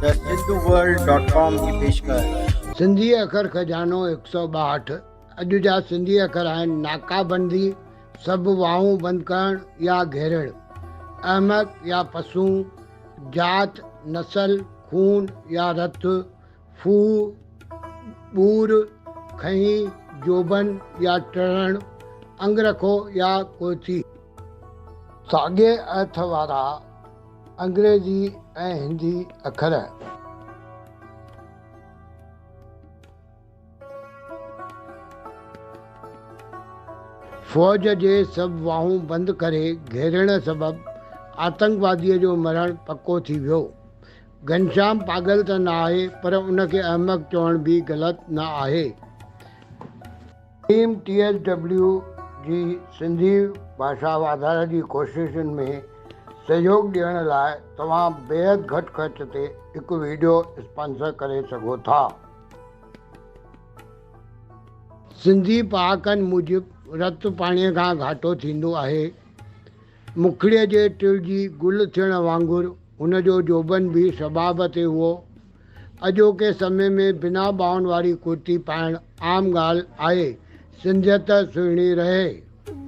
The Sindhu world dot com جي پيشڪش. سنڌي اکر خزانو 162، اڄ جا سنڌي اکر آهن، ناڪابندي، سڀ واهون بند ڪرڻ يا گهيرڻ، احمق يا پسون، ذات، نسل، خون يا رت، ڦوهه، ٻور، کنهي، جوڀن يا ٽڙڻ، انگرکو يا ڪوئٿي. ساڳئي ارٿ وارا انگريزي ۽ هندي اکر. فوج جي سڀ واهون بند ڪري گهيرڻ سبب آتنڪواديء جو مرڻ پڪو ٿي ويو. گهنشام پاڳل ته نه آهي پر ان کي احمق چوڻ به غلط نه آهي. ٽيم ٽي ايس ڊبليو جي سنڌي ڀاشا واڌاري جي ڪوششن ۾ سهيوڳ ڏيڻ لاء توهان بيحد گهٽ خرچ تي هڪ ويڊيو اسپانسر ڪري سگهو ٿا. سنڌي پهاڪن موجب رت پاڻيء کان گهاٽو ٿيندو آهي. مکڙيء جي ٽڙجي گل ٿيڻ وانگر هن جو جوڀن به شباب تي هئو. اڄوڪي سمي ۾ بنا ٻانهن واري ڪرتي پائڻ عام ڳالهه آهي. سنڌيت سهڻي رهي.